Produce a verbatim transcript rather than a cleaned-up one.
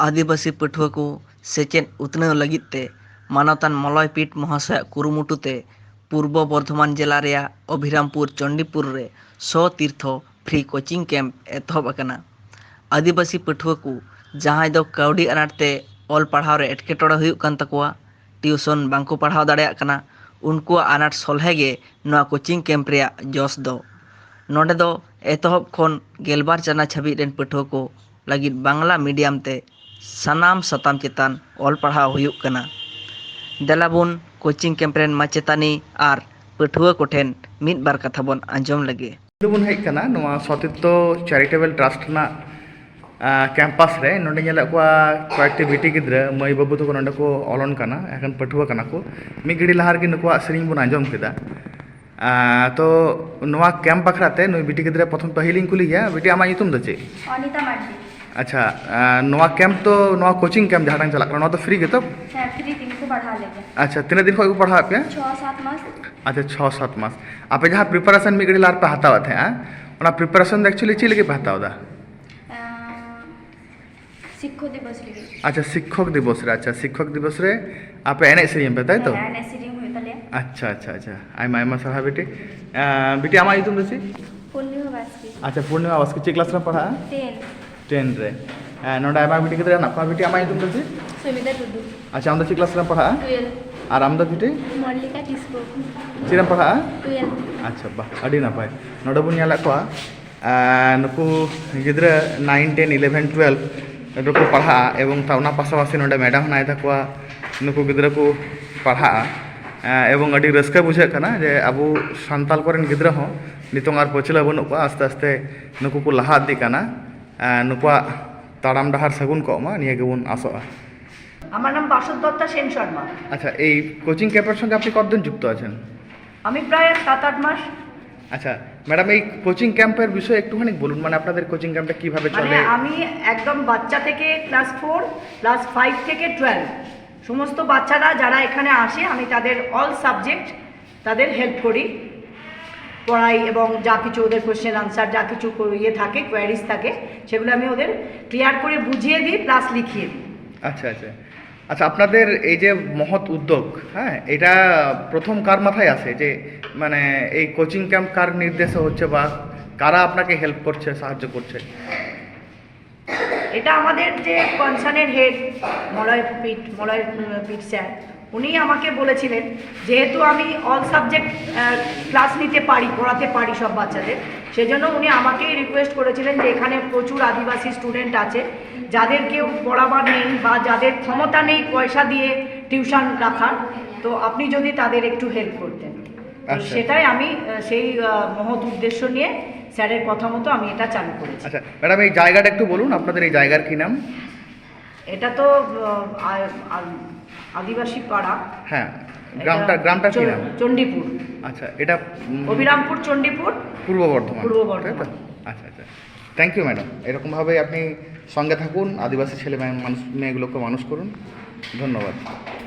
ᱟᱹᱫᱤᱵᱟᱹᱥᱤ ᱯᱟᱹᱴᱷᱩᱣᱟᱹ ᱠᱚ ᱥᱮᱪᱮᱫ ᱩᱛᱱᱟᱹᱣ ᱞᱟᱹᱜᱤᱫ ᱛᱮ ᱢᱟᱱᱚᱛᱟᱱ ᱢᱚᱞᱚᱭ ᱯᱤᱴ ᱢᱚᱦᱟᱥᱚᱭᱟᱜ ᱠᱩᱨᱩᱢᱩᱴᱩ ᱛᱮ ᱯᱩᱨᱵᱚ ᱵᱚᱨᱫᱷᱚᱢᱟᱱ ᱡᱮᱞᱟ ᱨᱮᱭᱟᱜ ᱚᱵᱷᱤᱨᱟᱢᱯᱩᱨ ᱪᱚᱱᱰᱤᱯᱩᱨ ᱨᱮ ᱥᱚ ᱛᱤᱨᱛᱷᱚ ᱯᱷᱨᱤ ᱠᱳᱪᱤᱝ ᱠᱮᱢᱯ ᱮᱛᱚᱦᱚᱵ ᱟᱠᱟᱱᱟ᱾ ᱟᱹᱫᱤᱵᱟᱹᱥᱤ ᱯᱟᱹᱴᱷᱩᱣᱟᱹ ᱠᱚ ᱡᱟᱦᱟᱸᱭ ᱫᱚ ᱠᱟᱹᱣᱰᱤ ᱟᱱᱟᱴ ᱛᱮ ᱚᱞ ᱯᱟᱲᱦᱟᱣ ᱨᱮ ᱮᱴᱠᱮᱴᱚᱬᱮ ᱦᱩᱭᱩᱜ ᱠᱟᱱ ᱛᱟᱠᱚᱣᱟ, ᱴᱤᱭᱩᱥᱚᱱ ᱵᱟᱝᱠᱚ ᱯᱟᱲᱦᱟᱣ ᱫᱟᱲᱮᱭᱟᱜ ᱠᱟᱱᱟ, ᱩᱱᱠᱩᱣᱟᱜ ᱟᱱᱟᱴ ᱥᱚᱞᱦᱮ ᱜᱮ ᱱᱚᱣᱟ ᱠᱳᱪᱤᱝ ᱠᱮᱢᱯ ᱨᱮᱭᱟᱜ ᱡᱚᱥ ᱫᱚ᱾ ᱱᱚᱰᱮ ᱫᱚ ᱮᱛᱚᱦᱚᱵ ᱠᱷᱚᱱ ᱜᱮᱞᱵᱟᱨ ᱪᱟᱱᱟᱪ ᱦᱟᱹᱵᱤᱡ ᱨᱮᱱ ᱯᱟᱹᱴᱷᱩᱣᱟᱹ ᱠᱚ ᱞᱟᱹᱜᱤᱫ ᱵᱟᱝᱞᱟ ᱢᱤᱰᱤᱭᱟᱢ ᱛᱮ ᱥᱟᱱᱟᱢ ᱥᱟᱛᱟᱢ ᱪᱮᱛᱟᱱ ᱚᱞ ᱯᱟᱲᱦᱟᱣ ᱦᱩᱭᱩᱜ ᱠᱟᱱᱟ᱾ ᱫᱮᱞᱟ ᱵᱚᱱ ᱠᱳᱪᱤᱝ ᱠᱮᱢᱯ ᱨᱮᱱ ᱢᱟᱪᱮᱛᱟᱹᱱᱤ ᱟᱨ ᱯᱟᱹᱴᱷᱩᱣᱟᱹ ᱠᱚᱴᱷᱮᱱ ᱢᱤᱫ ᱵᱟᱨ ᱠᱟᱛᱷᱟ ᱵᱚᱱ ᱟᱸᱡᱚᱢ ᱞᱮᱜᱮ᱾ ᱱᱚᱰᱮ ᱵᱚᱱ ᱦᱮᱡ ᱠᱟᱱᱟ ᱱᱚᱣᱟ ᱥᱚᱛᱤᱛᱛᱚ ᱪᱮᱨᱤᱴᱮᱵᱚᱞ ᱴᱨᱟᱥᱴ ᱨᱮᱱᱟᱜ, ᱟᱸ, ᱠᱮᱢᱯᱟᱥ ᱨᱮ᱾ ᱱᱚᱰᱮ ᱧᱮᱞᱮᱫ ᱠᱚᱣᱟ ᱠᱚᱭᱮᱠᱴᱤ ᱵᱤᱴᱤ ᱜᱤᱫᱽᱨᱟᱹ, ᱢᱟᱹᱭ ᱵᱟᱹᱵᱩ ᱛᱟᱠᱚ ᱱᱚᱰᱮ ᱠᱚ ᱚᱞᱚᱱ ᱠᱟᱱᱟ, ᱮᱠᱷᱚᱱ ᱯᱟᱹᱴᱷᱩᱣᱟᱹ ᱠᱟᱱᱟ ᱠᱚ᱾ ᱢᱤᱫ ᱜᱷᱟᱹᱲᱤ ᱞᱟᱦᱟ ᱨᱮᱜᱮ ᱱᱩᱠᱩᱣᱟᱜ ᱥᱮᱨᱮᱧ ᱵᱚᱱ ᱟᱸᱡᱚᱢ ᱠᱮᱫᱟ᱾ ᱟᱸ, ᱛᱚ ᱱᱚᱣᱟ ᱠᱮᱢᱯ ᱵᱟᱠᱷᱨᱟ ᱛᱮ ᱱᱩᱭ ᱵᱤᱴᱤ ᱜᱤᱫᱽᱨᱟᱹ ᱯᱨᱚᱛᱷᱚᱢ ᱯᱟᱹᱦᱤᱞᱤᱧ ᱠᱩᱞᱤᱭᱮᱭᱟ, ᱵᱤᱴᱤ, ᱟᱢᱟᱜ ᱧᱩᱛᱩᱢ ᱫᱚ ᱪᱮᱫ? ᱚᱱᱤᱛᱟ ᱢᱟᱨᱰᱤ᱾ ᱟᱪᱪᱷᱟ, ᱟᱸ, ᱱᱚᱣᱟ ᱠᱮᱢᱯ ᱫᱚ, ᱱᱚᱣᱟ ᱠᱳᱪᱤᱝ ᱠᱮᱢᱯ ᱡᱟᱦᱟᱸᱴᱟᱝ ᱪᱟᱞᱟᱜ ᱠᱟᱱᱟ, ᱱᱚᱣᱟ ᱫᱚ ᱯᱷᱨᱤ ᱜᱮᱛᱚ? ᱦᱮᱸ, ᱯᱷᱨᱤ ᱛᱮᱜᱮ ᱠᱚ ᱯᱟᱲᱦᱟᱣ ᱞᱮᱫ ᱞᱮᱭᱟ᱾ ᱟᱪᱪᱷᱟ, ᱛᱤᱱᱟᱹᱜ ᱫᱤᱱ ᱠᱷᱚᱱ ᱠᱚ ᱯᱟᱲᱦᱟᱣᱮᱫ ᱯᱮᱭᱟ? ᱪᱷᱚ ᱥᱟᱛ ᱢᱟᱥ᱾ ᱟᱪᱪᱷᱟ, ᱪᱷᱚ ᱥᱟᱛ ᱢᱟᱥ᱾ ᱟᱯᱮ ᱡᱟᱦᱟᱸ ᱯᱨᱤᱯᱟᱨᱮᱥᱚᱱ ᱢᱤᱫ ᱜᱷᱟᱹᱲᱤ ᱞᱟᱦᱟ ᱨᱮᱯᱮ ᱦᱟᱛᱟᱣᱮᱫ ᱛᱟᱦᱮᱸᱜᱼᱟ, ᱚᱱᱟ ᱯᱨᱤᱯᱟᱨᱮᱥᱚᱱ ᱫᱚ actually ᱪᱮᱫ ᱞᱟᱹᱜᱤᱫ ᱯᱮ ᱦᱟᱛᱟᱣ ᱮᱫᱟ? ᱟᱸ, ᱥᱤᱠᱠᱷᱚᱠ ᱫᱤᱵᱚᱥ ᱞᱟᱹᱜᱤᱫ᱾ ᱟᱪᱪᱷᱟ, ᱥᱤᱠᱠᱷᱚᱠ ᱫᱤᱵᱚᱥ ᱨᱮ, ᱟᱪᱪᱷᱟ, ᱥᱤᱠᱠᱷᱚᱠ ᱫᱤᱵᱚᱥ ᱨᱮ ᱟᱯᱮ ᱮᱱᱮᱡ ᱥᱮᱨᱮᱧ ᱯᱮ, ᱛᱟᱭ ᱛᱚ? ᱦᱮᱸ, ᱮᱱᱮᱡ ᱥᱮᱨᱮᱧ ᱦᱩᱭᱩᱜ ᱛᱟᱞᱮᱭᱟ᱾ ᱟᱪᱪᱷᱟ, ᱟᱪᱪᱷᱟ, ᱟᱪᱪᱷᱟ, ᱟᱭᱢᱟ, ᱟᱭᱢᱟ ᱥᱟᱨᱦᱟᱣ ᱵᱤᱴᱤ᱾ ᱟᱸ, ᱵᱤᱴᱤ, ᱟᱢᱟᱜ ᱧᱩᱛᱩᱢ ᱫᱚ ᱪᱮᱫ? ᱯᱩᱨᱱᱤᱢᱟ ᱵᱟᱥᱠᱮ᱾ ᱟᱪᱪᱷᱟ, ᱯᱩᱨᱱᱤᱢᱟ ᱵᱟᱥᱠᱮ, ᱪᱮᱫ ᱠᱞᱟᱥ ᱨᱮᱢ ᱯᱟᱲᱦᱟᱜᱼᱟ? ᱴᱮᱱ᱾ ᱴᱮᱱ ᱨᱮ᱾ ᱟᱸ, ᱱᱚᱰᱮ ᱟᱭᱢᱟ ᱵᱤᱴᱤ ᱜᱤᱫᱽᱨᱟᱹ ᱦᱮᱱᱟᱜ ᱠᱚᱣᱟ᱾ ᱵᱤᱴᱤ, ᱟᱢᱟᱜ ᱧᱩᱛᱩᱢ ᱫᱚ ᱪᱮᱫ? ᱥᱩᱢᱤᱛᱟ ᱴᱩᱰᱩ᱾ ᱟᱪᱪᱷᱟ, ᱟᱢ ᱫᱚ ᱪᱮᱫ ᱠᱞᱟᱥ ᱨᱮᱢ ᱯᱟᱲᱦᱟᱜᱼᱟ? ᱴᱩᱭᱮᱞᱵᱷ᱾ ᱟᱨ ᱟᱢ ᱫᱚ ᱵᱤᱴᱤ? ᱢᱚᱞᱞᱤᱠᱟ ᱠᱤᱥᱠᱩ᱾ ᱪᱮᱫ ᱨᱮᱢ ᱯᱟᱲᱦᱟᱜᱼᱟ? ᱴᱩᱭᱮᱞᱵᱷ᱾ ᱟᱪᱪᱷᱟ, ᱵᱟᱦ, ᱟᱹᱰᱤ ᱱᱟᱯᱟᱭ᱾ ᱱᱚᱰᱮ ᱵᱚᱱ ᱧᱮᱞᱮᱫ ᱠᱚᱣᱟ, ᱟᱸ, ᱱᱩᱠᱩ ᱜᱤᱫᱽᱨᱟᱹ nine, ten, eleven, twelve ᱨᱮᱠᱚ ᱯᱟᱲᱦᱟᱜᱼᱟ, ᱮᱵᱚᱝ ᱛᱟ-, ᱚᱱᱟ ᱯᱟᱥᱟᱯᱟᱥᱤ ᱱᱚᱰᱮ ᱢᱮᱰᱟᱢ ᱦᱮᱱᱟᱭ ᱛᱟᱠᱚᱣᱟ, ᱱᱩᱠᱩ ᱜᱤᱫᱽᱨᱟᱹ ᱠᱚ ᱯᱟᱲᱦᱟᱜᱼᱟ᱾ ᱟᱸ, ᱮᱵᱚᱝ ᱟᱹᱰᱤ ᱨᱟᱹᱥᱠᱟᱹ ᱵᱩᱡᱷᱟᱹᱜ ᱠᱟᱱᱟ ᱡᱮ ᱟᱵᱚ ᱥᱟᱱᱛᱟᱲ ᱠᱚᱨᱮᱱ ᱜᱤᱫᱽᱨᱟᱹ ᱦᱚᱸ ᱱᱤᱛᱚᱝ ᱟᱨ ᱯᱟᱹᱪᱷᱞᱟᱹ ᱵᱟᱹᱱᱩᱜ ᱠᱚᱣᱟ, ᱟᱥᱛᱮ ᱟᱥᱛᱮ ᱱᱩᱠᱩ ᱠᱚ ᱞᱟᱦᱟ ᱤᱫᱤᱜ ᱠᱟᱱᱟ᱾ ᱟᱸ, ᱱᱩᱠᱩᱣᱟᱜ ᱛᱟᱲᱟᱢ ᱰᱟᱦᱟᱨ ᱥᱟᱹᱜᱩᱱ ᱠᱚᱜ ᱢᱟ, ᱱᱤᱭᱟᱹ ᱜᱮᱵᱚᱱ ᱟᱥᱚᱜᱼᱟ᱾ আমার নাম বাসন্তদত্তা সেন শর্মা। আচ্ছা, এই কোচিং ক্যাম্পের সঙ্গে আপনি কতদিন যুক্ত আছেন? আমি প্রায় সাত আট মাস। আচ্ছা, ম্যাডাম, এই কোচিং ক্যাম্পের বিষয়ে একটুখানি বলুন, মানে আপনাদের কোচিং ক্যাম্পটা কিভাবে মানে চলে? আমি একদম বাচ্চা থেকে ক্লাস ফোর, ক্লাস ফাইভ থেকে টুয়েলভ, সমস্ত বাচ্চারা যারা এখানে আসে, আমি তাদের অল সাবজেক্ট তাদের হেল্প করি। করাই এবং যা কিছু ওদের কোশ্চেন আনসার, যা কিছু কো- ইয়ে থাকে, কোয়ারিজ থাকে, সেগুলো আমি ওদের ক্লিয়ার করে বুঝিয়ে দিই, প্লাস লিখিয়ে দিই। আচ্ছা আচ্ছা। আচ্ছা, আপনাদের এই যে মহৎ উদ্যোগ, হ্যাঁ, এটা প্রথম কার মাথায় আসে যে, মানে, এই কোচিং ক্যাম্প কার নির্দেশে হচ্ছে বা কারা আপনাকে হেল্প করছে, সাহায্য করছে? এটা আমাদের যে কনসার্নের হেড মলয় পিট মলয় উম, পিট স্যার, উনি আমাকে বলেছিলেন, যেহেতু আমি অল সাবজেক্ট ক্লাস নিতে পারি, পড়াতে পারি সব বাচ্চাদের, সেজন্য উনি আমাকেই রিকোয়েস্ট করেছিলেন যে এখানে প্রচুর আদিবাসী স্টুডেন্ট আছে, যাদের কেউ পড়াবার নেই বা যাদের ক্ষমতা নেই পয়সা দিয়ে টিউশন রাখার, তো আপনি যদি তাদের একটু হেল্প করতেন। তো আচ্ছা। সেটাই আমি আহ, সেই আহ, মহৎ উদ্দেশ্য নিয়ে স্যারের কথা মতো আমি এটা চালু করেছি। আচ্ছা ম্যাডাম, এই জায়গাটা একটু বলুন, আপনাদের এই জায়গার কি নাম? এটা তো আহ, আ- আ- আদিবাসী পাড়া। হ্যাঁ, গ্রামটা এটা গ্রামটা কি চন- নাম? চণ্ডীপুর। আচ্ছা, এটা উম, অবিরামপুর চণ্ডীপুর। পূর্ব বর্ধমান, পূর্ব তাই তো? বর্ধমান। আচ্ছা আচ্ছা, থ্যাংক ইউ ম্যাডাম। এরকমভাবে আপনি সঙ্গে থাকুন, আদিবাসী ছেলে মেয়ে মানুষ মেয়েগুলোকে মানুষ করুন। ধন্যবাদ।